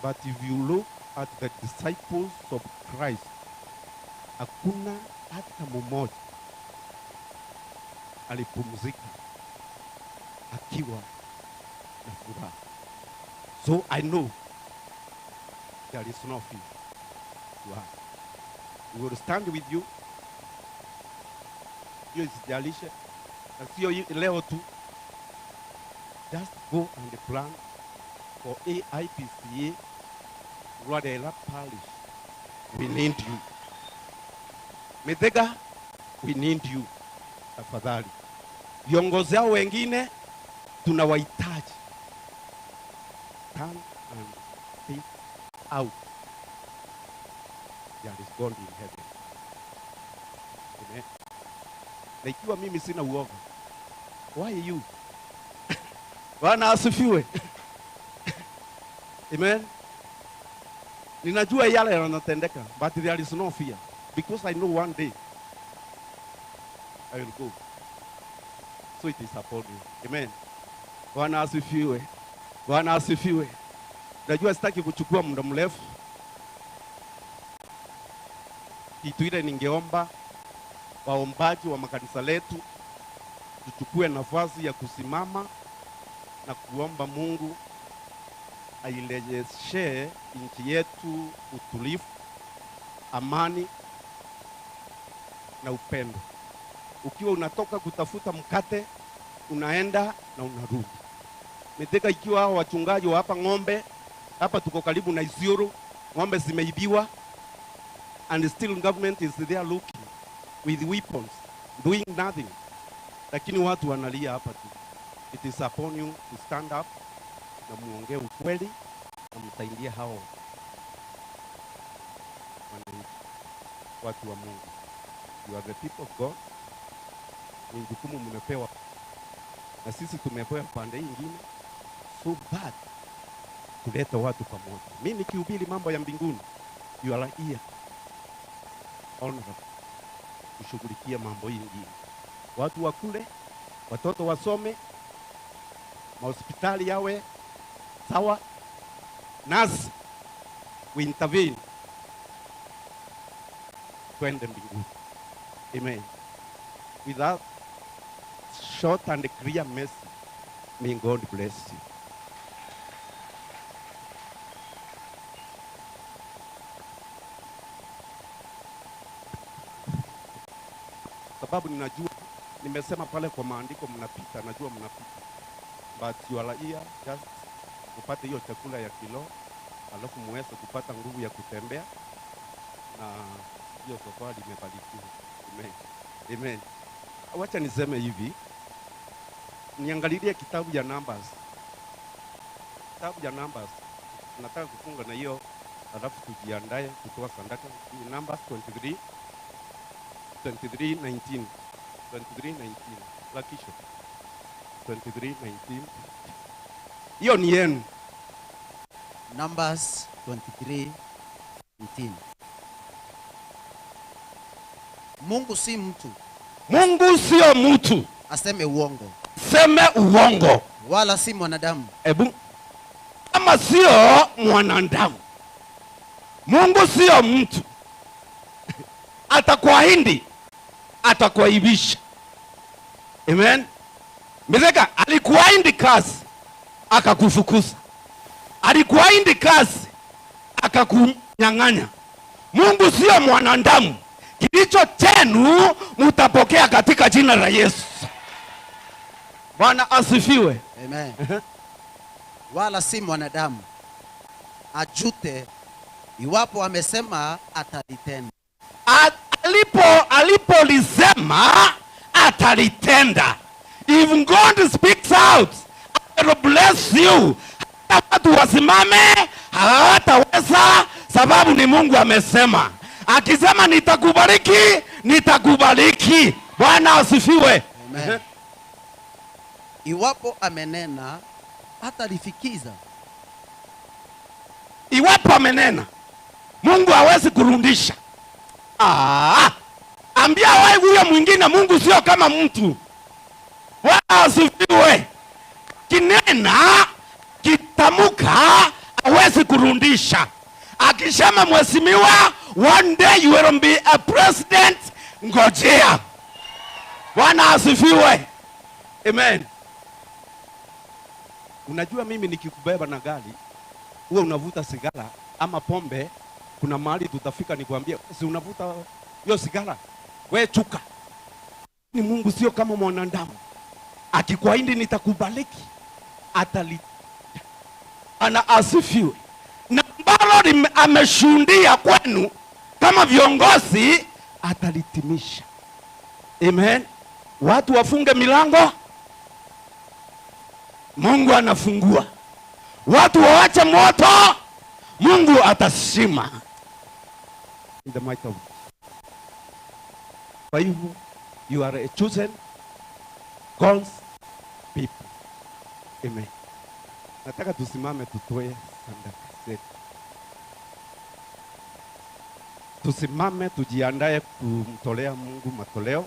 But if you look at the disciples of Christ, hakuna hata mmoja alipumzika akiwa na furaha. So I know there is no fear to us. We will stand with you. Hiyo isijalishe na sio hii- leo tu. Just go and plan for AIPCA Rwadela Parish. We need you. Mithika, we need you. Tafadhali. Viongozi hao wengine tunawahitaji. Stand and speak out. There is God in heaven. Amen. Na ikiwa mimi sina uoga, why you? Bwana asifiwe. Amen. Ninajua yale yanatendeka, but there is no fear because I know one day I will go. So it is upon you. Amen. Bwana asifiwe. Bwana asifiwe. Najua sitaki kuchukua muda mrefu. Kitu ile ningeomba waombaji wa makanisa letu tuchukue nafasi ya kusimama na kuomba Mungu airejeshe nchi yetu utulivu, amani na upendo. Ukiwa unatoka kutafuta mkate, unaenda na unarudi. Mithika, ikiwa hao wachungaji wa hapa ng'ombe hapa, tuko karibu na Isiolo, ng'ombe zimeibiwa and still government is there looking with weapons doing nothing, lakini watu wanalia hapa tu. It is upon you to stand up na muongee ukweli na msaidie hao wananchi, watu wa Mungu. You are the people of God. Ni jukumu mmepewa, na sisi tumepewa pande hii ingine, so that kuleta watu pamoja. Mimi nikihubiri mambo ya mbinguni, you are here honorable kushughulikia mambo hii ingine, watu wakule, watoto wasome, mahospitali yawe sawa, nasi we intervene, twende mbinguni. Amen. With that short and clear message, may God bless you. Sababu ninajua nimesema pale kwa maandiko mnapita, najua mnapita, but you are here just upate hiyo chakula ya kilo, alafu muweze kupata nguvu ya kutembea, na hiyo safari imebarikiwa. Amen. Amen. Wacha niseme hivi, niangalilie kitabu ya Numbers, kitabu ya Numbers. Nataka kufunga na hiyo, alafu tujiandae kutoa sadaka. Numbers 23 23:19 23:19 lakisho 23:19 hiyo ni yenu. Numbers 23 19. Mungu si mtu Mungu sio mtu aseme uongo, seme uongo, wala si mwanadamu ebu kama sio mwanadamu. Mungu sio mtu, atakuahidi atakuaibisha. Amen. Mithika alikuahidi kazi akakufukuza, alikuahidi kazi akakunyang'anya. Mungu sio mwanadamu. Kilicho chenu mutapokea katika jina la Yesu. Bwana asifiwe. Amen. Wala si mwanadamu ajute iwapo amesema atalitenda. A- Alipo alipolisema atalitenda. If God speaks out, I will bless you. Hata watu wasimame hawataweza, sababu ni Mungu amesema. Akisema nitakubariki, nitakubariki. Bwana asifiwe. Amen. Iwapo amenena hatalifikiza. Iwapo amenena, Mungu hawezi kurudisha. Ah, ambia wewe huyo mwingine, Mungu sio kama mtu. Bwana asifiwe. Kinena kitamuka hawezi. Hawezi kurundisha. Akisema mheshimiwa, one day you will be a president, ngojea. Bwana asifiwe. Amen. Unajua mimi nikikubeba na gari uwe unavuta sigara ama pombe, kuna mahali tutafika nikwambie, si unavuta hiyo sigara, we chuka. Ni Mungu sio kama mwanadamu, akikuahidi nitakubariki atali ana asifiwe. Na ambalo ameshuhudia kwenu kama viongozi atalitimisha. Amen. Watu wafunge milango, Mungu anafungua. Watu waache moto, Mungu atashima. In the might of kwa hivyo you are a chosen God's people. Amen. Nataka tusimame tutoe sadaka zetu. Tusimame tujiandae kumtolea Mungu matoleo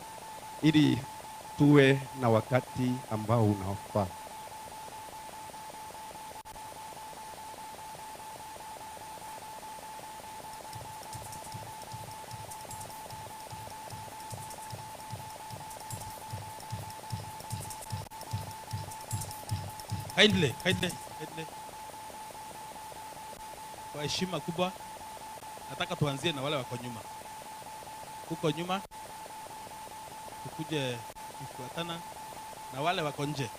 ili tuwe na wakati ambao unaofaa. Kindly, kindly, kindly. Kwa heshima kubwa nataka tuanzie na wale wako nyuma. Huko nyuma tukuje kufuatana na wale wako nje.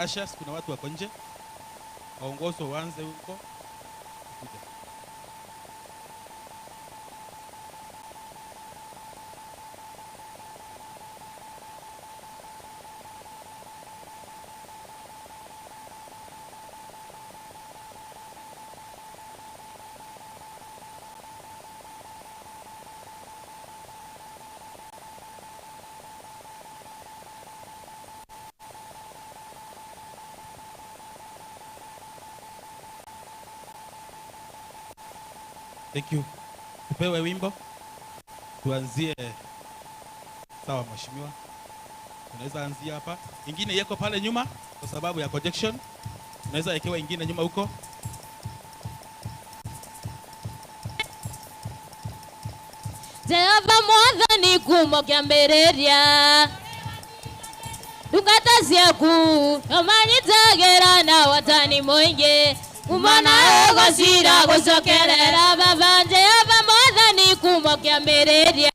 Ushers, kuna watu wako nje, waongozwe waanze huko kuja. Thank you. Tupewe wimbo tuanzie. Sawa mheshimiwa, tunaweza anzia hapa. Ingine yeko pale nyuma kwa sababu ya conjection, tunaweza ekewa ingine nyuma huko. Jehova mwathani kuma kĩambĩrĩria ndungata ciaku ũmanyitagĩra na watani mũingĩ kumana ũgocira gũcokerera baba Jehova mwathani kuma kĩambĩrĩria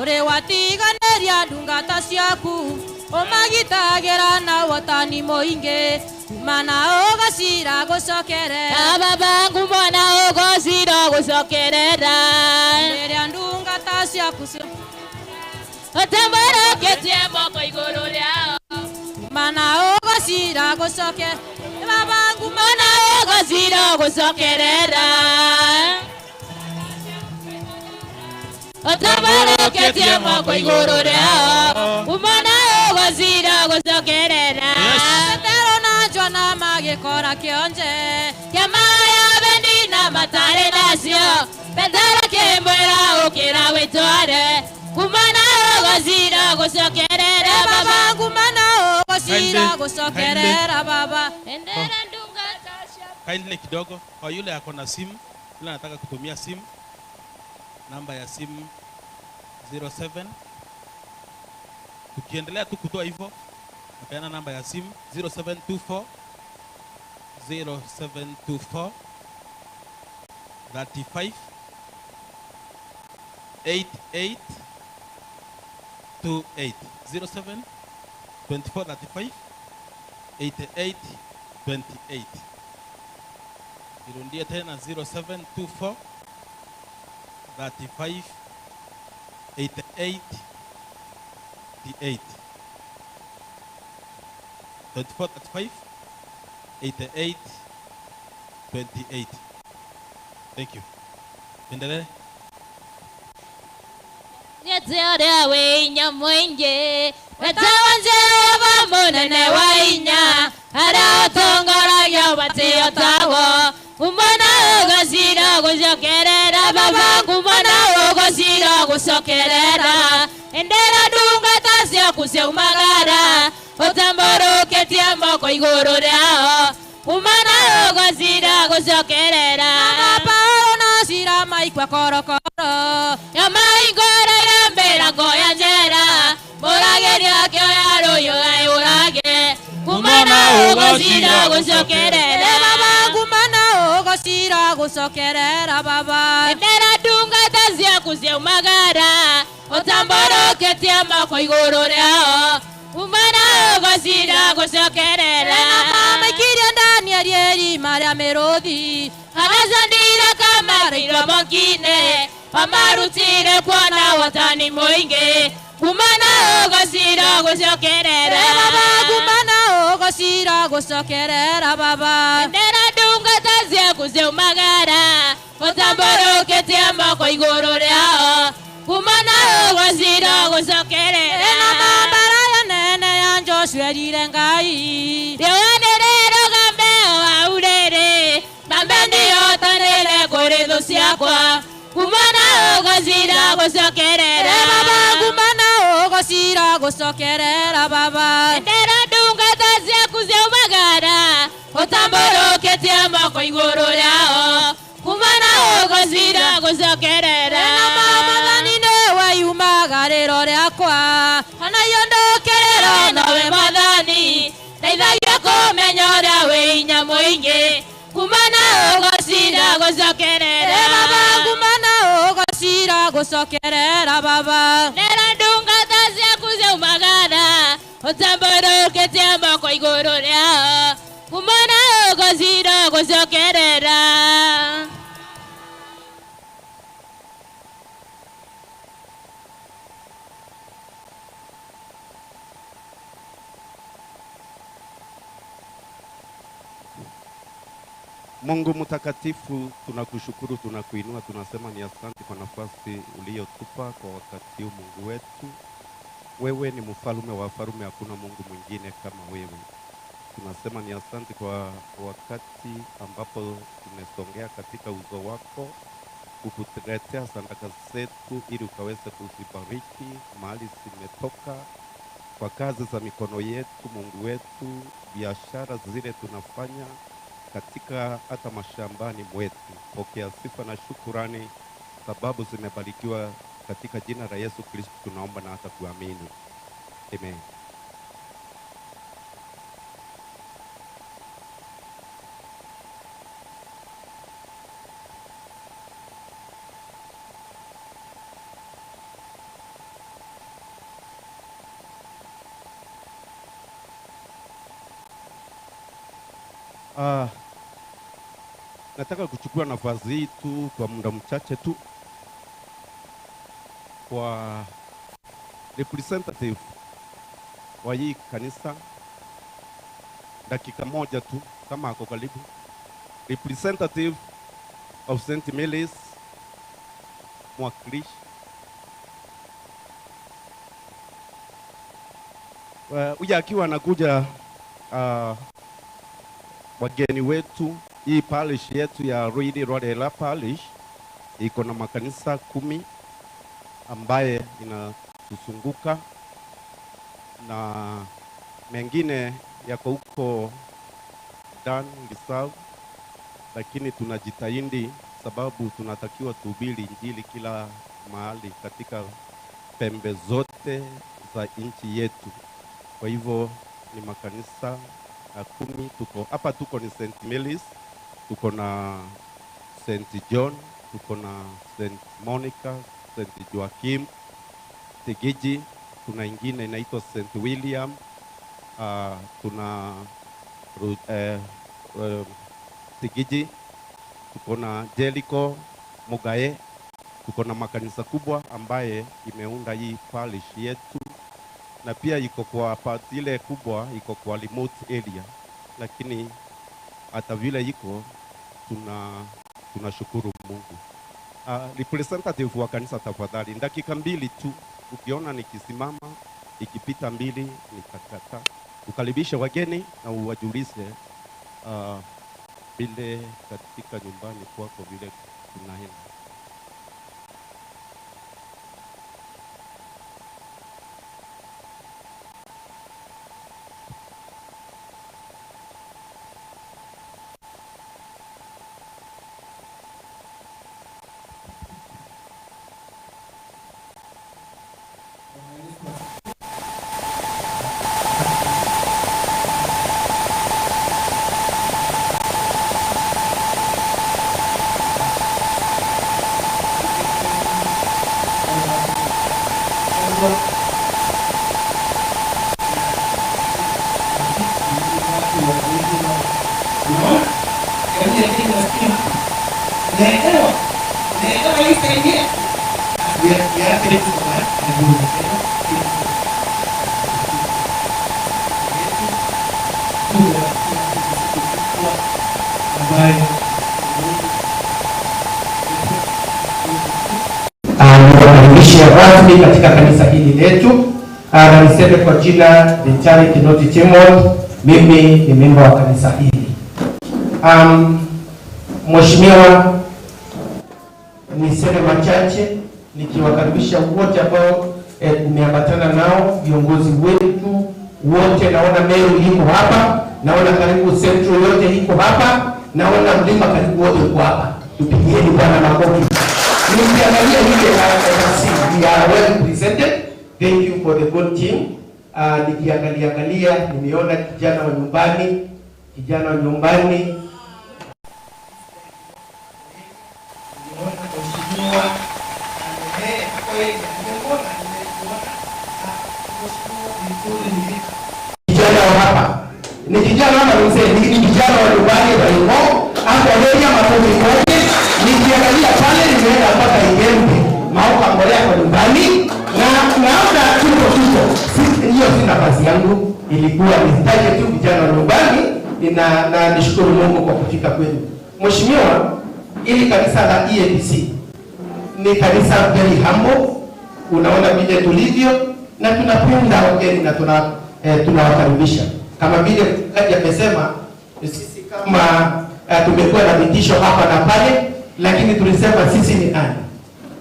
Ũrĩ watiganĩria ndungata ciaku ũmagitagĩra na wotani mũingĩ kumana ũgacira gũcokerera baba ngumona ũgocira gũcokerera rĩrĩa ndungata ciaku ũtambũrũkĩtie moko igũrũ rĩao kumana ũgacira gũcokerera baba ngumona ũgocira gũcokerera ũtambũrũkĩtie moko igũrũ rĩao kumona ũgocira gũcokerera Petero na Jona magĩkora kĩonje kĩama ya bendi na matarĩ nacio Petero kĩmwĩra ũkĩra wĩtware kumana ũgocira gũcokerera baba baba ngumana ũgocira Kindly, gũcokerera baba endera ndungata ciaku Kindly kidogo kwa yule ako na simu, yule anataka kutumia simu, namba ya simu 07. Tukiendelea tu kutoa hivyo, napeana namba ya simu 0724 0724 35 88 28 07 24 35 88 28. Nirudie tena 0724 35 88 88 24 35 88 28. Thank you. Endelee. Nyete ũrĩa wĩ inya mũingĩ wetagwo Jehova mũnene wa inya arĩa ũtongoragia matĩo tawo kumona ũgocira gũcokerera baba kumona ũgocira gũcokerera endera ndungata ciaku ciaumagara ũtambũrũkĩtie moko igũrũ rĩao gũcokerera. Na Paulo na Sila maikwa korokoro. Nyamaingũrĩire mĩrango ya njera, mũragĩri akĩoya rũhiũ ayũrage, kuma na ũgocira gũcokerera. Ĩ baba nguma na ũgocira gũcokerera baba. Endera ndungata ciaku ciaumagara, ũtambũrũkĩtie moko igũrũ rĩao, kuma na ũgocira gũcokerera. Na mamaikirie Danieli irima rĩa mĩrũthi. Agacandira kamariro mokine, amarutire kuona watani mũingĩ, kuma na ũgocira gũcokerera. Ĩ baba nguma na ũgocira gũcokerera baba. Endera ndungata ciaku ciaumagara, ũtambũrũkĩtie moko igũrũ rĩao, kuma na ũgocira gũcokerera. Ĩ na mambara ya nene ya Joshua erire Ngai. Riũa nĩrĩrũgame o hau rĩrĩ, mbambe nĩyotanĩre kũrĩ thũ ciakwa, kuma na ũgocira gũcokerera. Ĩ baba nguma na ũgocira gũcokerera baba. Endera ndungata ciaku ciaumagara, ũtambũrũkĩtie moko igũrũ rĩao, kuma na ũgocira gũcokerera. Na mamathani nĩwe yumagarĩro rĩakwa ona iyo ndũkĩrĩro nowe mwathani ndeithagia kũmenya ũrĩa wĩ hinya mũingĩ, kuma na ũgocira gũcokerera. Ĩ baba nguma na ũgocira gũcokerera baba. Nera ndungata ciaku ciaumagara, ũtambũrũkĩtie moko igũrũ rĩao, kuma na ũgocira gũcokerera. Mungu mtakatifu, tunakushukuru, tunakuinua, tunasema ni asante kwa nafasi uliyotupa kwa wakati huu. Mungu wetu, wewe ni mfalme wa wafalme, hakuna Mungu mwingine kama wewe. Tunasema ni asante kwa wakati ambapo tumesongea katika uso wako kukuletea sadaka zetu ili ukaweze kuzibariki mahali zimetoka kwa kazi za mikono yetu, Mungu wetu, biashara zile tunafanya katika hata mashambani mwetu. Pokea sifa na shukurani, sababu zimebarikiwa katika jina la Yesu Kristo tunaomba na hata kuamini, amen. Ah, nataka kuchukua nafasi hii tu kwa muda mchache tu kwa representative wa hii kanisa, dakika moja tu kama ako karibu. Representative of St. Mary's, mwakilishi huyu akiwa anakuja wageni wetu, hii parish yetu ya Ruiri Rwarera Parish iko na makanisa 10 ambaye inatuzunguka na mengine yako huko Dan Reserve, lakini tunajitahidi sababu tunatakiwa tuhubiri Injili kila mahali katika pembe zote za nchi yetu. Kwa hivyo ni makanisa 10 tuko hapa, tuko ni St. Mary's, tuko na St. John, tuko na St. Monica, St. Joachim Tigiji, tuna ingine inaitwa St. William, tuna Tigiji, tuko na Jericho Mugae, tuko na makanisa kubwa ambaye imeunda hii parish yetu, na pia iko kwa part ile kubwa iko kwa remote area, lakini hata vile iko tunashukuru Mungu. Representative wa kanisa tafadhali, dakika 2 tu, ukiona nikisimama ikipita 2 nitakata. Ukaribishe wageni na uwajulishe vile katika nyumbani kwako vile tunaenda. Ile nasikia naelewa, naelewa hii saidia yake. Ambayo Niwakaribishe rasmi katika kanisa hili letu. Na niseme kwa jina Richard Kinoti Chemot, mimi ni memba wa kanisa hili. Mheshimiwa, niseme machache nikiwakaribisha wote ambao umeambatana nao, viongozi wetu wote. Naona Meru iko hapa, naona karibu Central yote iko hapa, naona mlima karibu wote uko hapa. Tupigieni Bwana makofi. Nikiangalia ile we are well presented. Thank you for the good team. Nikiangalia angalia nimeona kijana wa nyumbani, kijana wa nyumbani nimeona mheshimiwa kijana wa hapa ni kijana ama ni mzee? Ni kijana wa nyumbani Baringo, hapo area makofi kwake. Nikiangalia pale nimeenda mpaka Igembe, Maoka Mbolea kwa nyumbani, na naona tuko tuko. Hiyo si nafasi yangu, ilikuwa nitaje tu vijana wa nyumbani, na nishukuru Mungu kwa kufika kwenu. Mheshimiwa, ili kanisa la EABC ni kanisa very humble, unaona vile tulivyo na tunapenda wageni na tunawakaribisha kama vile mchungaji amesema, sisi kama tumekuwa na vitisho hapa na pale, lakini tulisema sisi ni nani?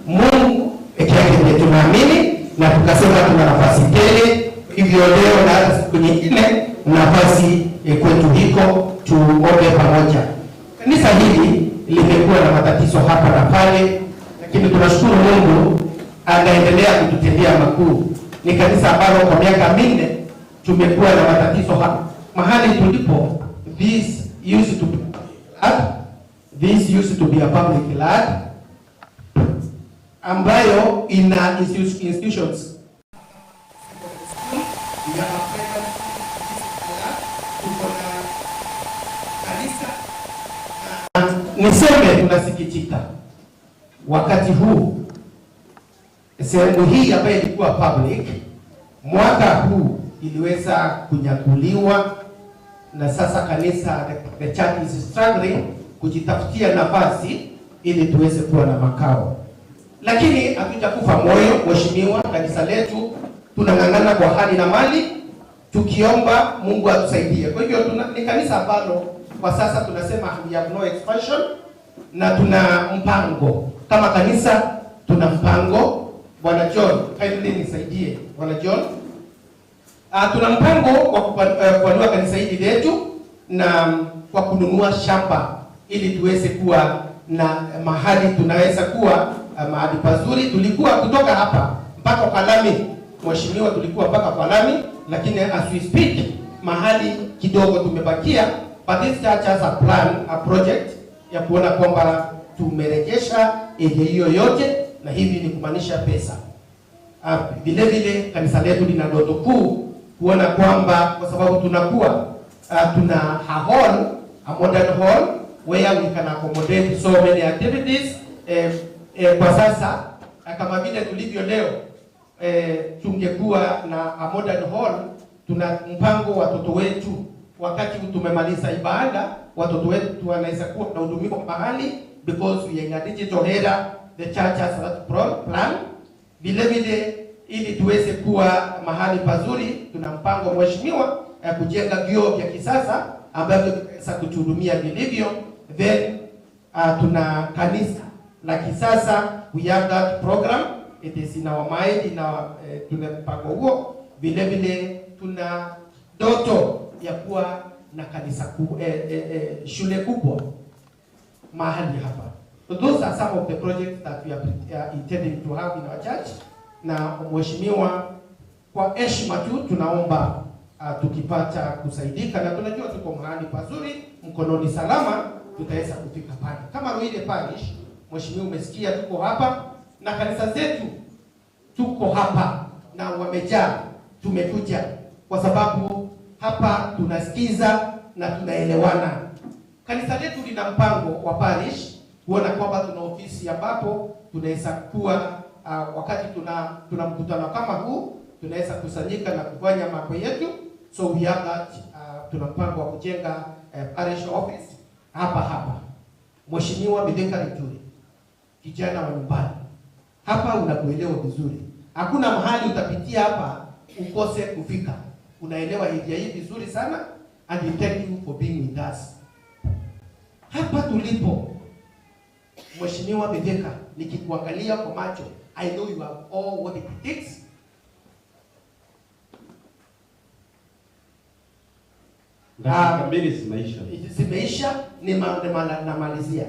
Mungu peke yake ndiye tunaamini, na tukasema tuna nafasi tele. Hivyo leo na hata siku nyingine nafasi kwetu hiko, tuombe pamoja. Kanisa hili limekuwa na matatizo hapa na pale, lakini tunashukuru Mungu anaendelea kututendea makuu. Ni kanisa ambalo kwa miaka 4 tumekuwa na matatizo hapa mahali tulipo. This used to be land, this used to be a public land ambayo ina institutions. We have a primary school, tuko na kanisa. Niseme tunasikitika wakati huu sehemu hii ambayo ilikuwa public mwaka huu iliweza kunyakuliwa, na sasa kanisa, the church is struggling kujitafutia nafasi ili tuweze kuwa na makao, lakini hatujakufa moyo mheshimiwa. Kanisa letu tunang'ang'ana kwa hali na mali, tukiomba Mungu atusaidie. Kwa hivyo ni kanisa ambalo kwa sasa tunasema we have no expansion, na tuna mpango kama kanisa, tuna mpango. Bwana John, kindly nisaidie Bwana John. Tuna mpango wa kupanua kanisa hili letu na kwa kununua shamba ili tuweze kuwa na mahali tunaweza kuwa mahali pazuri. Tulikuwa kutoka hapa mpaka kwa lami mheshimiwa, tulikuwa mpaka kwa lami, lakini as we speak mahali kidogo tumebakia, but this church has a plan, a project ya kuona kwamba tumerejesha area hiyo yote, na hivi ni kumaanisha pesa. Vile vile kanisa letu lina ndoto kuu kuona kwamba kwa sababu tunakuwa tuna a hall, a modern hall where we can accommodate so many activities. Kwa sasa kama vile tulivyo leo, tungekuwa na a modern hall. Tuna mpango watoto wetu wakati tumemaliza ibada, watoto wetu wanaweza kuwa wanahudumiwa mahali because we are in a digital era, the church has that plan. Vile vile ili tuweze kuwa mahali pazuri, tuna mpango mheshimiwa kujenga vyoo vya kisasa ambavyo vitaweza kutuhudumia vilivyo. Then tuna kanisa la kisasa, we have that program, it is in our mind, tuna mpango huo. Vile vile tuna ndoto ya kuwa na kanisa shule kubwa mahali hapa. So those are some of the projects that we are intending to have in our church. Na mheshimiwa, kwa heshima tu tunaomba tukipata kusaidika, na tunajua tuko mahali pazuri, mkononi salama, tutaweza kufika pale. Kama Ruire Parish, mheshimiwa, umesikia tuko hapa na kanisa zetu tuko hapa na wamejaa, tumekuja kwa sababu hapa tunasikiza na tunaelewana. Kanisa letu lina mpango wa parish kuona kwamba tuna ofisi ambapo tunaweza kuwa wakati tuna mkutano kama huu tunaweza kusanyika na kufanya mambo yetu. So we have that, tuna mpango wa kujenga parish office hapa hapa. Mheshimiwa Mithika Linturi, kijana wa nyumbani hapa, unakuelewa vizuri. Hakuna mahali utapitia hapa ukose kufika. Unaelewa area hii vizuri sana, and we thank you for being with us. Hapa tulipo, Mheshimiwa Mithika, nikikuangalia kwa macho, I know you have all what it takes. Dakika mbili zimeisha. Zimeisha, namalizia.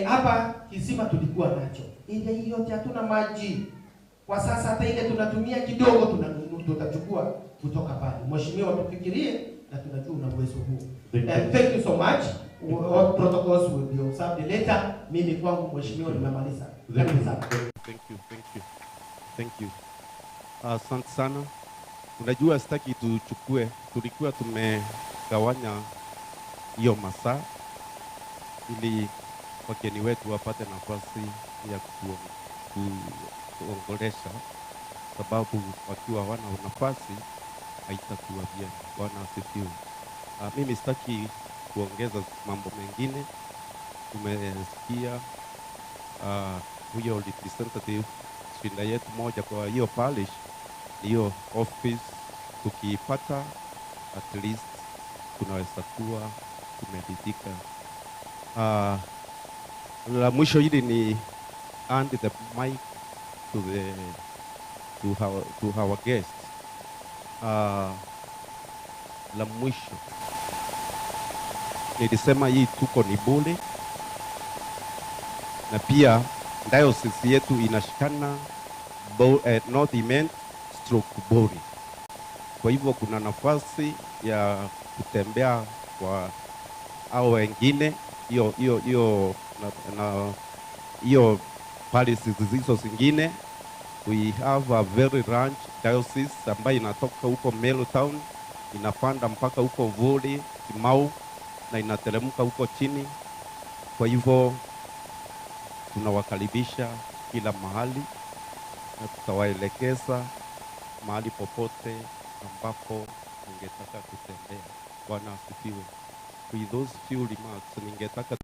Hapa kisima tulikuwa nacho. Ile hii yote hatuna maji. Kwa sasa hata ile tunatumia kidogo tutachukua kutoka pale. Mheshimiwa, tufikirie na tunajua una uwezo huo. Thank you. Thank you so much. All protocols will be observed later. Mimi kwangu mheshimiwa nimemaliza. Thank Karibu you. sana. Thank you, thank you. Thank you. Asante sana. Unajua sitaki tuchukue, tulikuwa tumegawanya hiyo masaa ili wageni wetu wapate nafasi ya kuongolesha, sababu wakiwa hawana nafasi haitakuwa vyema. Bwana asifiwe. Mimi sitaki kuongeza mambo mengine. Tumesikia huyo representative shinda yetu moja kwa hiyo parish, hiyo office tukiipata at least tunaweza kuwa tumeridhika. La mwisho hili ni hand the mic to our guest. La mwisho nilisema hii tuko ni bure, na pia diocese yetu inashikana North Imenti stroke Bori. Kwa hivyo kuna nafasi ya kutembea kwa hao wengine, hiyo parish zilizo zingine. We have a very large diocese ambayo inatoka huko Meru town inapanda mpaka huko Vuli, Timau na inateremka huko chini. Kwa hivyo tunawakaribisha kila mahali na tutawaelekeza mahali popote ambapo ungetaka kutembea. Bwana asifiwe. With those few remarks, ningetaka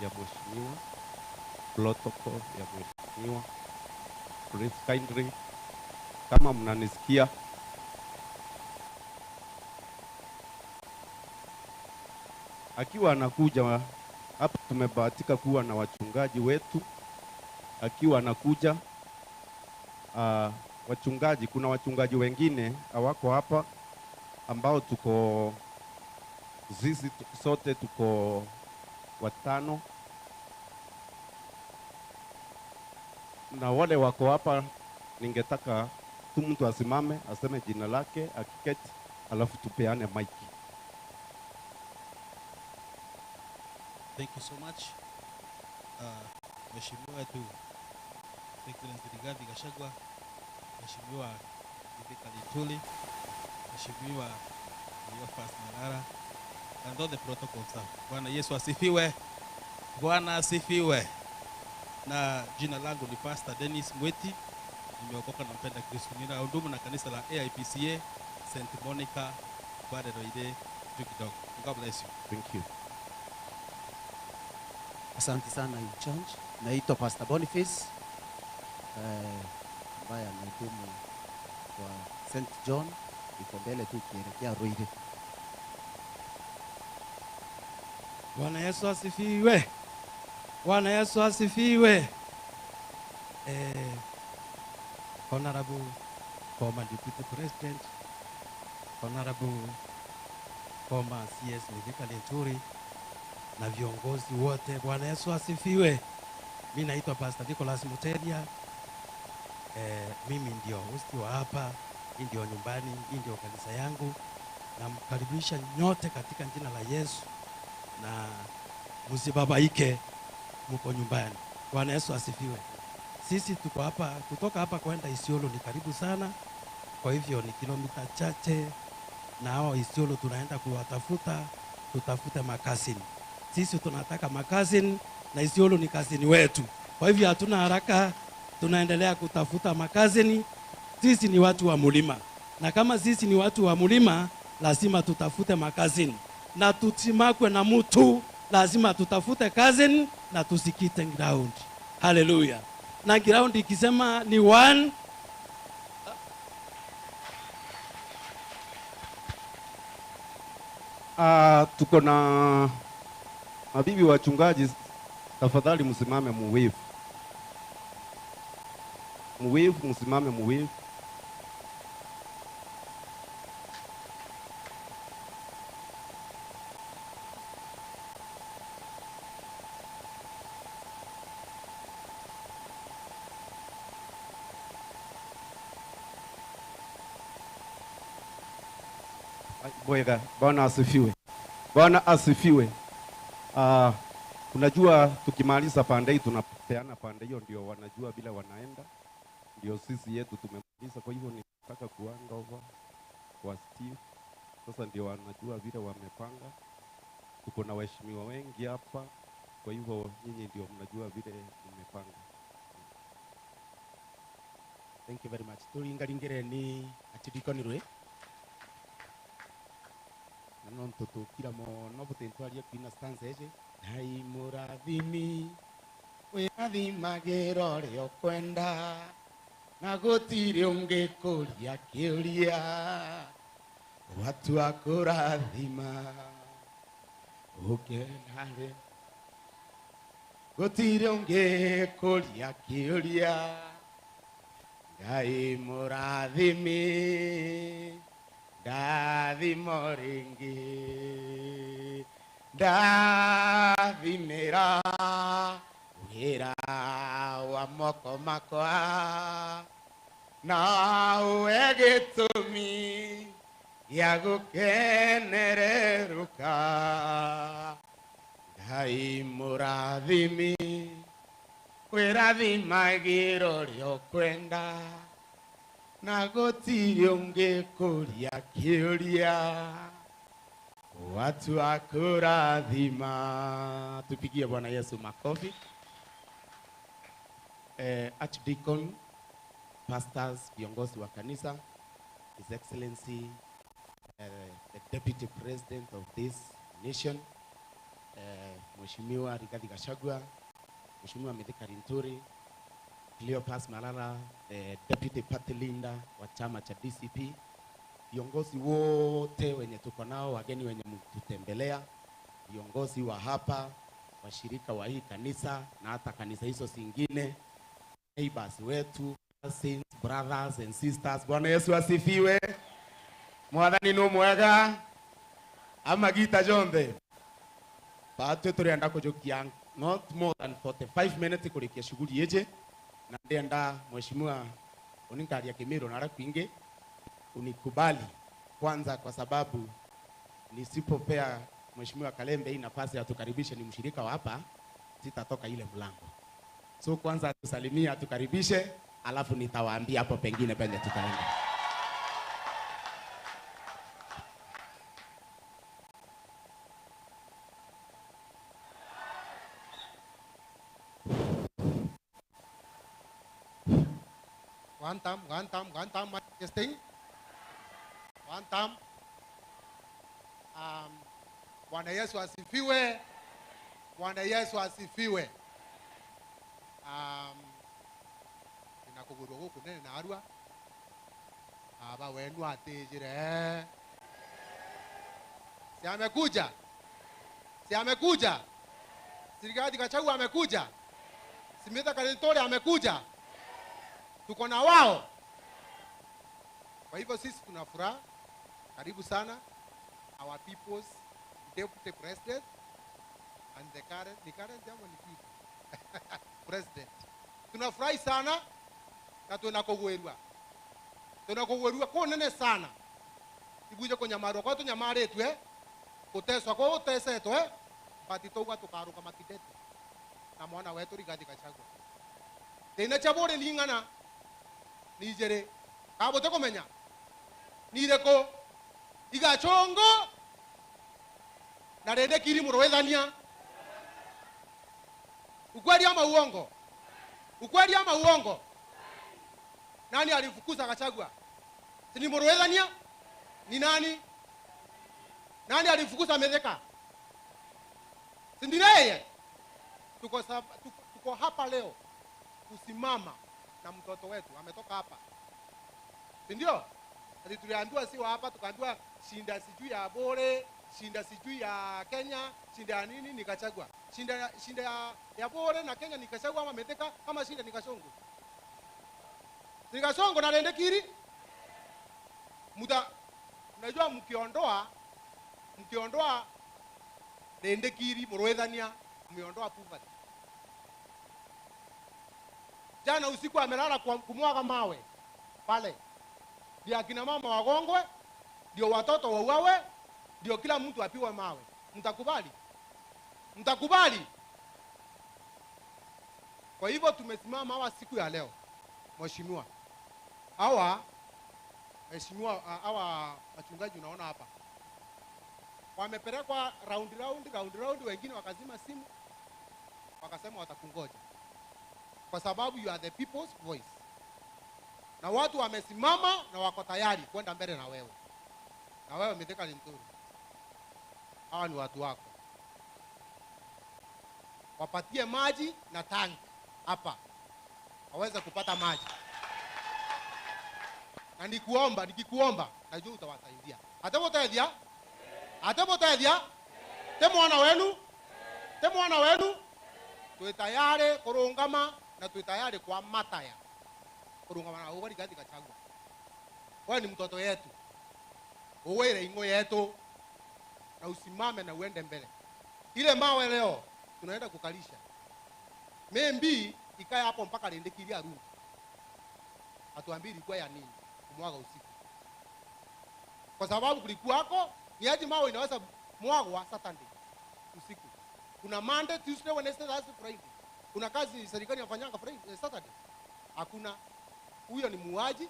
ya mheshimiwa, protocol ya mheshimiwa, please kindly, kama mnanisikia, akiwa anakuja hapa, tumebahatika kuwa na wachungaji wetu. Akiwa anakuja, wachungaji, kuna wachungaji wengine hawako hapa ambao tuko sisi sote tuko watano, na wale wako hapa ningetaka tu mtu asimame aseme jina lake akiketi, alafu tupeane mic. Thank you so much. Mheshimiwa wetu Excellency Rigathi Gachagua, Mheshimiwa Mithika Linturi, Mheshimiwa Cleophas Malala, and all the protocols. Bwana Yesu asifiwe. Bwana asifiwe. Na jina langu ni Pastor Dennis Mweti, nimeokoka na mpenda Kristo. Ninahudumu na kanisa la AIPCA St. Monica pale Roire juu kidogo. God bless you. Thank you. Asante sana in charge. Naitwa Pastor Boniface, ambaye anahudumu kwa St. John, iko mbele tu ukielekea Ruire. Bwana Yesu asifiwe. Bwana Yesu asifiwe. Honorable former Deputy President, Honorable former CS Mithika Linturi na viongozi wote, Bwana Yesu asifiwe. Mimi naitwa Pastor Nicholas Muteria. Mimi ndio host wa hapa, hii ndio nyumbani, hii ndio kanisa yangu. Namkaribisha nyote katika jina la Yesu, na msibabaike, mko nyumbani. Bwana Yesu asifiwe. Sisi tuko hapa, kutoka hapa kwenda Isiolo ni karibu sana, kwa hivyo ni kilomita chache. Na hao Isiolo tunaenda kuwatafuta, tutafute makazini. Sisi tunataka makazini na Isiolo ni kazini wetu. Kwa hivyo hatuna haraka, tunaendelea kutafuta makazini. Sisi ni watu wa mlima, na kama sisi ni watu wa mlima, lazima tutafute makazini na tusimakwe na mtu, lazima tutafute kazini na tusikite ground. Haleluya! Na ground ikisema ni one Tuko na mabibi wachungaji, tafadhali msimame muwave. Muwave, msimame muwave. Bwega, Bwana asifiwe. Bwana asifiwe. Unajua tukimaliza pande hii tunapeana pande hiyo, ndio wanajua bila wanaenda, ndio sisi yetu tumemaliza. Kwa hivyo nitaka kuhand over kwa Steve sasa, ndio wanajua vile wamepanga. Tuko na waheshimiwa wengi hapa, kwa hivyo nyinyi ndio mnajua vile mmepanga. Thank you very much. Turingaringire ni atirikonirwe na no ntutukira mono butintwarie kwina stanza eci ngai murathimi wirathimagĩra ũrĩa ũkwenda na gũtirĩ ũngĩkũria kĩũria watua kũrathima ũkenarĩ gũtirĩ ũngĩkũria kĩũria ngai mũrathimi ndathimo rĩngĩ ndathimĩra wĩra wa moko makwa na ũwe gĩtũmi gĩa gũkenererũka ngai mũrathimi wĩrathimagĩra ũrĩa ũkwenda na gũtirĩ ũngĩkũria kĩũria watu akurathima. Tupigie Bwana Yesu makofi. Archdeacon, pastors, viongozi wa kanisa, His Excellency, the Deputy President of this nation, Mheshimiwa Rigathi Gachagua, Mheshimiwa Mithika Linturi, Cleopas Malala, the Deputy Party Leader wa chama cha DCP, viongozi wote wenye tuko nao, wageni wenye mtutembelea, viongozi wa hapa, washirika wa hii kanisa na hata kanisa hizo zingine, neighbors wetu, cousins, brothers and sisters. Bwana Yesu asifiwe. Mwathani no mwega amagita jonthe batwe turienda kujukia not more than 45 minutes kurikia shughuli yeje na ndienda mheshimiwa uninkaria Kimiru na kwingi unikubali kwanza, kwa sababu nisipopea mheshimiwa Kalembe hii nafasi atukaribishe, ni mshirika wa hapa, sitatoka ile mlango. So kwanza atusalimie, atukaribishe, alafu nitawaambia hapo pengine penye tutaenda. One time, one time, one time, mic testing. One time. Bwana Yesu asifiwe. Bwana Yesu asifiwe. Ninakugurwa guku nene na arua. Aba wenu atijire. Si amekuja? Si amekuja? Si Rigathi Gachagua amekuja? Si Mithika Linturi amekuja? Tuko na wao. Kwa hivyo sisi tuna furaha. Karibu sana our people's deputy president and the current, ni current ama ni future president. Tunafurahi sana na tunakugwirwa. Tunakugwirwa kunene sana. Ibuje kunyamarwa kwa tunyamaritwe, guteswa kwa gutesetwe, but tauga tukaruka makidete na mwana wetu Rigathi Gachagua. Thina cha bure ni ng'ana ni njere kabote kumenya ni ireko. Igachongo na rende kiri murwethania. Ukweli ama uongo? Ukweli ama uongo? Nani alifukuza Gachagua? Si ni Murwethania? Ni nani? Nani alifukuza Mithika? Si ndiye yeye? Tuko, tuko, tuko hapa leo kusimama na mtoto wetu ametoka hapa, si ndio? Ati tuliambiwa si wa hapa, tukaambiwa shinda sijui ya Bore, shinda sijui ya Kenya, shinda ya nini ni Gachagua, shinda, shinda ya, ya Bore na Kenya ni Gachagua ama Mithika ama shinda ni Kasongo, ni Kasongo na Rende Kiri. Muta, unajua mkiondoa mkiondoa Rende Kiri Murwethania, mmeondoa poverty. Jana usiku amelala kwa kumwaga mawe pale, ndio akina mama wagongwe, ndio watoto wauawe, ndio kila mtu apigwe mawe. Mtakubali? Mtakubali? Kwa hivyo tumesimama hawa siku ya leo, mheshimiwa, hawa mheshimiwa, hawa wachungaji unaona hapa wamepelekwa round round round round, wengine wakazima simu wakasema watakungoja kwa sababu you are the people's voice, na watu wamesimama na wako tayari kwenda mbele na wewe, na wewe Mithika Linturi, hawa ni watu wako, wapatie maji na tank hapa waweze kupata maji, na nikuomba, nikikuomba najua utawasaidia. Atemutethia atemutethia te mwana wenu te mwana wenu twi tayari kurungama na twi tayari kwa mataya kurungama na ugo Rigathi Gachagua. Wewe ni mtoto yetu, uwere ingo yetu, na usimame na uende mbele. Ile mawe leo tunaenda kukalisha membi ikae hapo mpaka Lindikiri arudi, atuambie ilikuwa ya nini kumwaga usiku, kwa sababu kulikuwako ni aje mawe inaweza mwagwa Saturday usiku. Kuna Monday, Tuesday, Wednesday, Thursday, Friday. Kuna kazi serikali inafanyanga Friday, Saturday. Hakuna. Huyo ni muuaji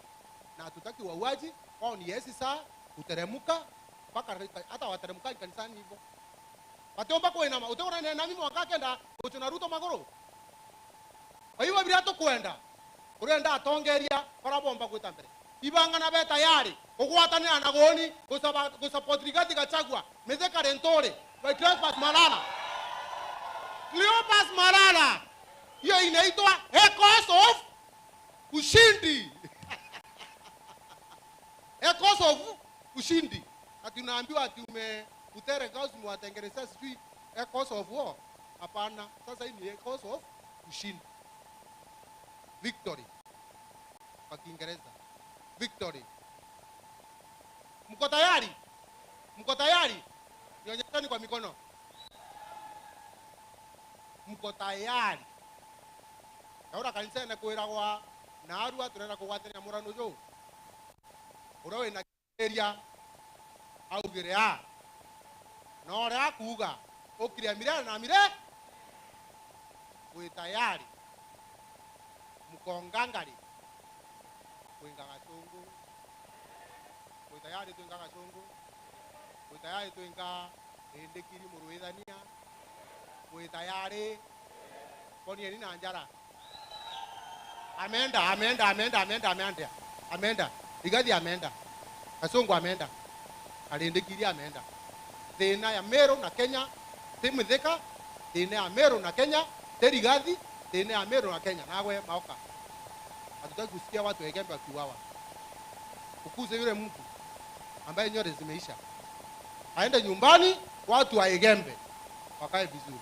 na hatutaki wauaji. Wao ni yesi saa kuteremuka mpaka hata wateremuka kanisani hivyo. Batiomba kwinama utegora na mimi wakakenda guchuna Ruto maguru. Kwa hivyo bila tukwenda urenda atongeria barabomba gwita mbere. Ibanga na be tayari kugwatanira na goni gusupport Rigathi Gachagua Mithika Linturi by Cleopas Malala. Cleopas Malala, hiyo inaitwa echoes of ushindi. Echoes of ushindi. Ati unaambiwa ati ume utere girls mwatengenezea sijui echoes of war. Hapana, sasa hii ni echoes of ushindi. Victory kwa Kiingereza. Victory. Mko tayari? Mko tayari? Nionyesheni kwa mikono. Mko tayari? Ndaura kanisa ene kwiragwa na arua turenda kugwatania murano uyu uria wina area augire a na uria akuga ukire mirere na mire wi tayari mko ngangari kwinga gacungu wi tayari twinga gacungu wi tayari twinga Lindikiri muruithania wi tayari konieni na njara ameenda ameenda ameenda ameenda ameenda ameenda Rigathi ameenda Kasongo ameenda Kalindikiri ameenda thina ya Meru na Kenya ti Mithika thina ya Meru na Kenya ti Rigathi thina ya Meru na Kenya nawe maoka hatutaki kusikia watu wegembe wakiuawa ukuze yule mtu ambaye nywele zimeisha aende nyumbani watu wa Igembe wakae vizuri.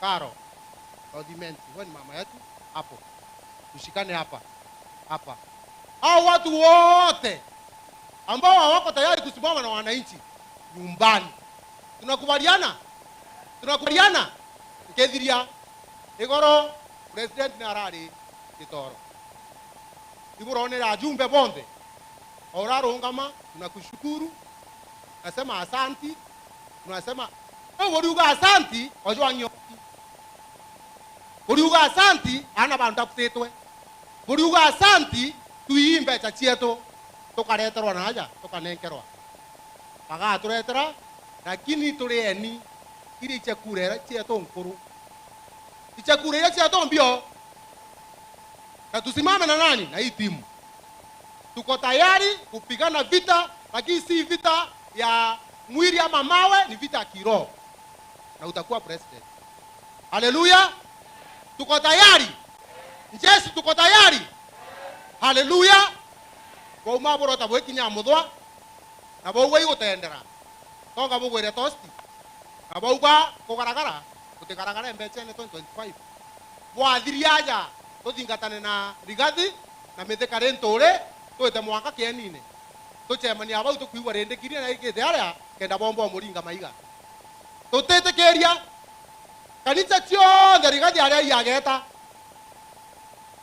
Karo Odimenti, wewe ni mama yetu hapo, tushikane hapa hapa. Hao watu wote ambao hawako tayari kusimama na wananchi nyumbani, tunakubaliana, tunakubaliana nkethiria igoro president ni arari gitoro iburonera ajumbe bonthe orarungama, tunakushukuru, nasema asanti, tunasema wewe uriuga asanti ojo ang'io uriuga asanti ana bandu takutitwe uriuga asanti tuii mbeca cietu tukareterwa naja tukanenkerwa. Bagaturetera, lakini turi eni iria ichekura chieto nkuru. Ichekura iria chieto mbio. Na tusimame na nani? Na hii timu. Tuko tayari kupigana vita, lakini si vita ya mwili ama mawe, ni vita ya kiroho. Na utakuwa president. Haleluya! Tuko tayari. Jesu tuko tayari. Haleluya! Bauma borota bwekinya muthwa na bauga igutendera tonga bugwire tosti na bauga kugaragara gutigaragara embechene 2025 bwathiria aja tuthingatane na Rigathi na Mithika Nturi twite mwaka kienine tucemania bau tukuigua rindikirie na ikite aria kenda bomba muringa maiga tutitikiria kanitha ciothe Rigathi aria iageta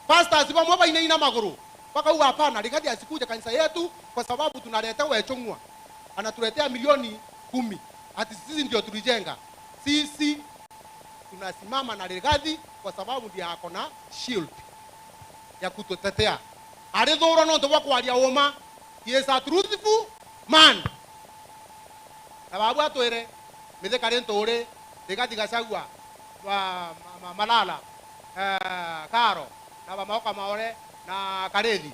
pastors bamwe bainaina maguru wakauga hapana, Rigathi asikuje kanisa yetu kwa sababu tunaletewa Echung'wa, anatuletea milioni 10 ati sisi ndio tulijenga. Sisi tunasimama na Rigathi kwa sababu ndiye ako na shield ya kututetea. Arithurwo no ndu kwaria uma, he is a truthful man. Na babu atwire Mithika Nturi, Rigathi Gachagua, Malala, Karo na Maoka Maore na Karethi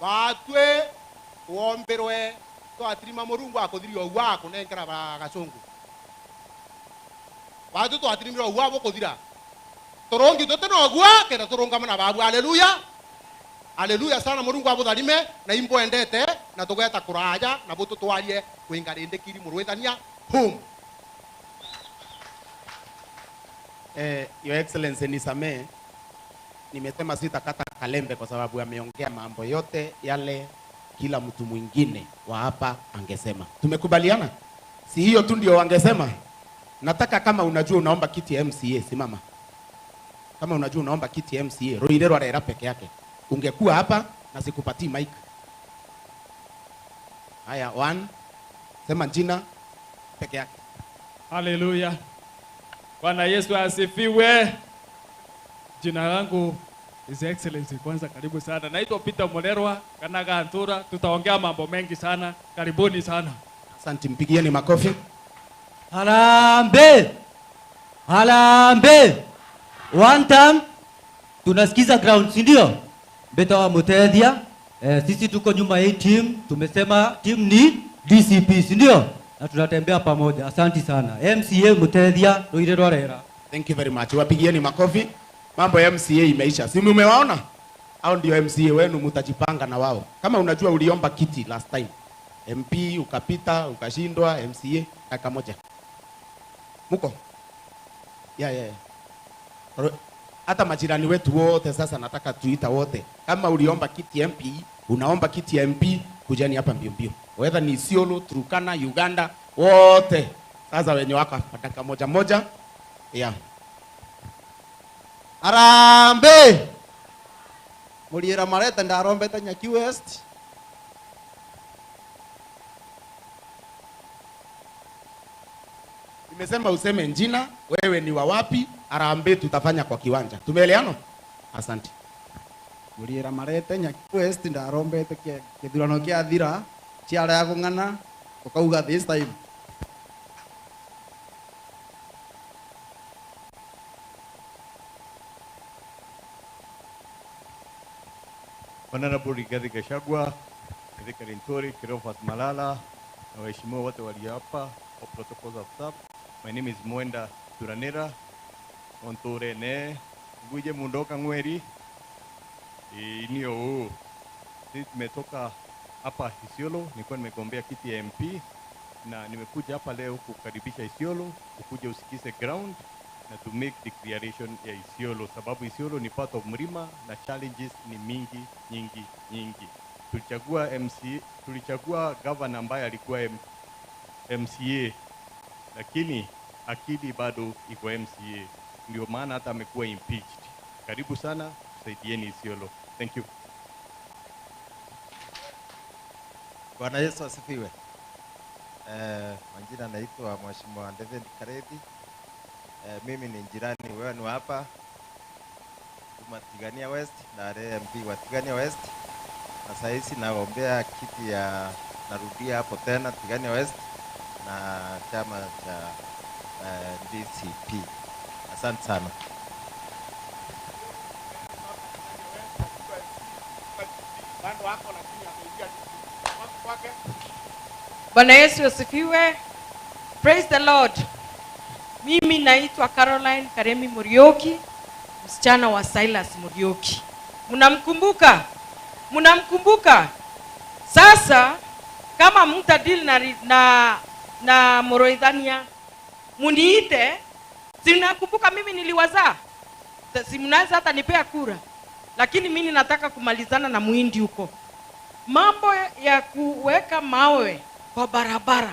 batwe wombirwe twatirima murungu akuthiria ũguo akunengera bagacungu batwe twatirimire ũguo abukuthira turungi tutina ũguo kenda turungame na babu. Haleluya, haleluya sana. Murungu abutharime na imbwendete na tugeta kuraja na bututwarie kwinga rindikiri murwithania home. Your Excellency, nisamee, nimesema sitakata Kalembe kwa sababu ameongea mambo yote yale kila mtu mwingine wa hapa angesema. Tumekubaliana? Si hiyo tu ndio wangesema? Nataka kama unajua unaomba kiti ya MCA, simama. Kama unajua unaomba kiti ya MCA, Ruire Rwarera peke yake. Ungekuwa hapa na sikupatii mic. Haya, one. Sema jina peke yake. Haleluya. Bwana Yesu asifiwe. Jina langu His Excellency, kwanza karibu sana. Naitwa Peter Mulerwa Kanaga Antura. Tutaongea mambo mengi sana. Karibuni sana. Asante, mpigieni makofi. Harambee. Harambee. One time tunasikiza ground, si ndio? Beta wa Mutethia. Sisi tuko nyuma hii team. Tumesema team ni DCP, si ndio? Na tunatembea pamoja. Asante sana. MCA Mutethia, Ruire Rwarera. Thank you very much. Wapigieni makofi. Mambo ya MCA imeisha. Si mmewaona? Hao ndio MCA wenu, mtajipanga na wao. Kama unajua uliomba kiti last time, MP ukapita, ukashindwa, MCA dakika moja. Muko? Yeah, yeah. Hata majirani wetu wote sasa nataka tuita wote. Kama uliomba kiti MP, unaomba kiti ya MP, kujani hapa mbio mbio. Whether ni Isiolo, Turkana, Uganda, wote. Sasa wenye wako hapa dakika moja moja. Yeah. Harambee. Muliera mareta ndarombeta Nyaki West. Nimesema useme jina, wewe ni wa wapi? Harambee tutafanya kwa kiwanja. Tumeelewana? Asante. Muliera marete Nyaki West ndarombete kithurano kia thira chiara ya kung'ana ukauga this time. Honorable Rigathi Gachagua, Mithika Linturi, Cleophas Malala, na waheshimiwa wote walio hapa, all protocols observed. My name is Mwenda Turanera, Onture ne, Nguje Mundoka Ngweri, Inio. Sisi tumetoka hapa Isiolo, nilikuwa nimegombea kiti ya MP na nimekuja hapa leo kukaribisha Isiolo, ukuje usikize ground na to make declaration ya Isiolo, sababu Isiolo ni part of Mlima na challenges ni mingi nyingi nyingi. Tulichagua MC, tulichagua governor ambaye alikuwa MCA, lakini akili bado iko MCA, ndio maana hata amekuwa impeached. Karibu sana, tusaidieni Isiolo. Thank you. Bwana Yesu asifiwe. Majina naitwa Mheshimiwa David Karethi. Mimi ni jirani wenu hapa kuma Tigania West na MP wa Tigania West, na saa hizi naombea kiti ya, narudia hapo tena Tigania West. na chama cha DCP. Asante sana. Bwana Yesu asifiwe. Praise the Lord. Mimi naitwa Caroline Karemi Murioki, msichana wa Silas Murioki. Mnamkumbuka? Mnamkumbuka? Sasa kama mtadili na, na, na Moroithania muniite, sinakumbuka mimi niliwazaa, si mnaweza hata nipea kura, lakini mimi nataka kumalizana na muhindi huko. Mambo ya kuweka mawe kwa barabara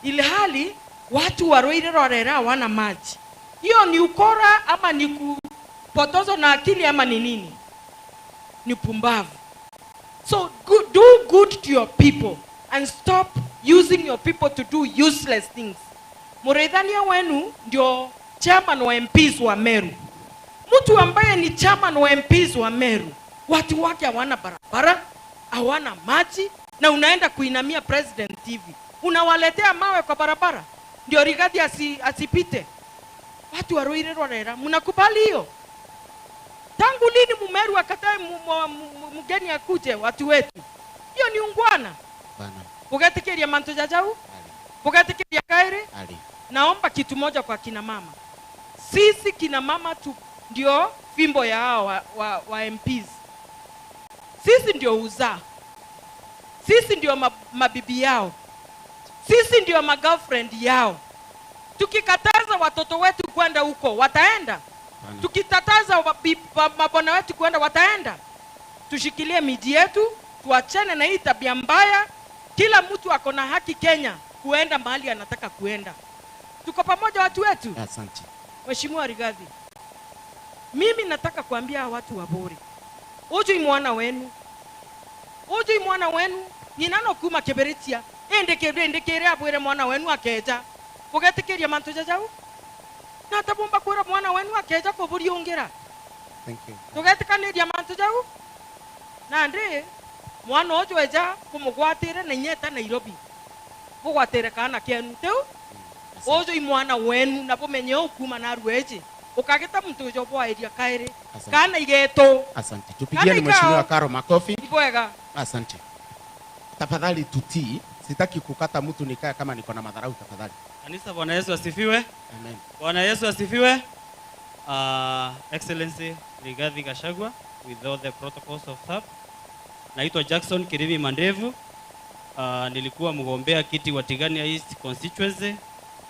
ilhali watu wa Ruiru Rwarera hawana maji, hiyo ni ukora ama ni kupotozwa na akili ama ni nini? Ni pumbavu. So good, do good to your people and stop using your people to do useless things. Mureithania wenu ndio chairman wa MPs wa Meru. Mtu ambaye ni chairman wa MPs wa Meru, watu wake hawana barabara, hawana maji, na unaenda kuinamia president hivi, unawaletea mawe kwa barabara ndio Rigathi asipite. Watu wa Ruiru Rwarera, mnakubali hiyo? Tangu lini Mumeru akatae mgeni akuje watu wetu? Hiyo ni ungwana. Bana. Bugetikiria mantu jajau? Bugetikiria kairi? Ali. Naomba kitu moja kwa kina mama. Sisi kina mama tu ndio fimbo ya hao wa MPs. Sisi ndio uzaa. Sisi ndio mabibi yao. Sisi ndio magirlfriend yao. Tukikataza watoto wetu kwenda huko wataenda. Bana. Tukikataza mabwana wetu kwenda wataenda. Tushikilie miji yetu, tuachane na hii tabia mbaya. Kila mtu ako na haki Kenya kuenda mahali anataka kuenda. Tuko pamoja watu wetu? Asante. Mheshimiwa Rigathi, mimi nataka kuambia watu wa Bori, uju mwana wenu, uju mwana wenu nyina no kuma kibiritia indi kindu indi kiria abwire mwana wenu akeja ugetikiria mantu jajau na tabumba kwira mwana wenu akeja kuburiungira. Thank you. Tugetikaniria mantu jau na ndi mwana uju eja kumugwatire na inyeta Nairobi mugwatire kana kenu tiu uju mwana wenu na bumenye ukuma na rweji ukagita mtu ujo bwairia kairi Asante. kana igeto. Asante. Tupigieni Kana Mheshimiwa ikao. Karo makofi. Ibwega. Asante. Tafadhali tutii, sitaki kukata mtu nikae kama niko na madharau tafadhali. Kanisa, Bwana Yesu asifiwe. Amen. Bwana Yesu asifiwe. Excellency Rigathi Gachagua with all the protocols of SAP. Naitwa Jackson Kirimi Mandevu. Nilikuwa mgombea kiti wa Tigania East constituency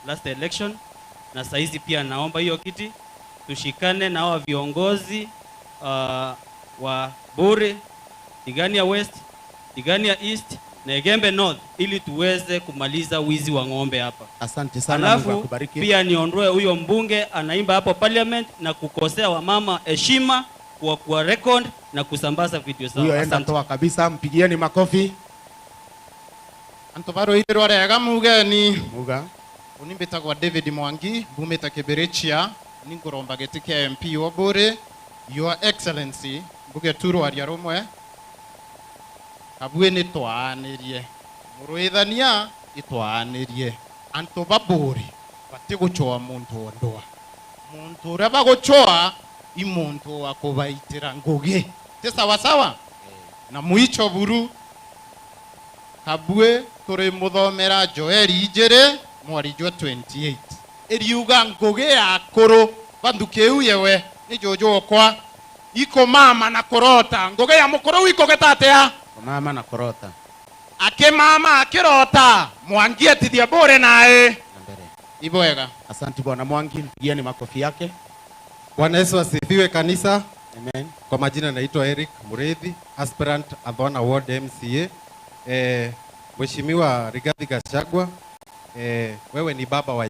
last election, na saizi pia naomba hiyo kiti. Tushikane na hawa viongozi wa Buri, Tigania West, Tigania East na Igembe North ili tuweze kumaliza wizi wa ng'ombe hapa. Asante sana, Mungu Alafu akubariki. pia niondoe huyo mbunge anaimba hapo parliament na kukosea wamama heshima kwa kuwa record na kusambaza video zao. Huyo enda Asante. toa kabisa, mpigieni makofi. Antu baroire rwarega mugeni muga uni mbitagwa David Mwangi mbumite Kibirichia ni nguromba giti kia MP wa Buri. Your Excellency mbuge tu rwaria rumwe kabue ni twaanirie muruithania itwaanirie antu ba Buri batiguchoa muntu wa ndua muntu uria baguchoa i muntu wa kubaitira ngugi ti sawasawa na mwicho buru kabue turi muthomera Joeli ijiri mwari jwa 28 iriuga ngugi ya kuru bandu kiu yewe ni jojo okwa iko mama na kurota ngugi ya mukuru ikogeta atia Mama na kurota akimama akirota Mwangi atithia bure nae Ibwega. Asante bwana Mwangi, mpigieni makofi yake. Bwana Yesu asifiwe kanisa. Amen. Kwa majina naitwa Eric Mureithi, aspirant Adhona Ward MCA. Mheshimiwa Rigathi Gachagua, wewe ni baba wa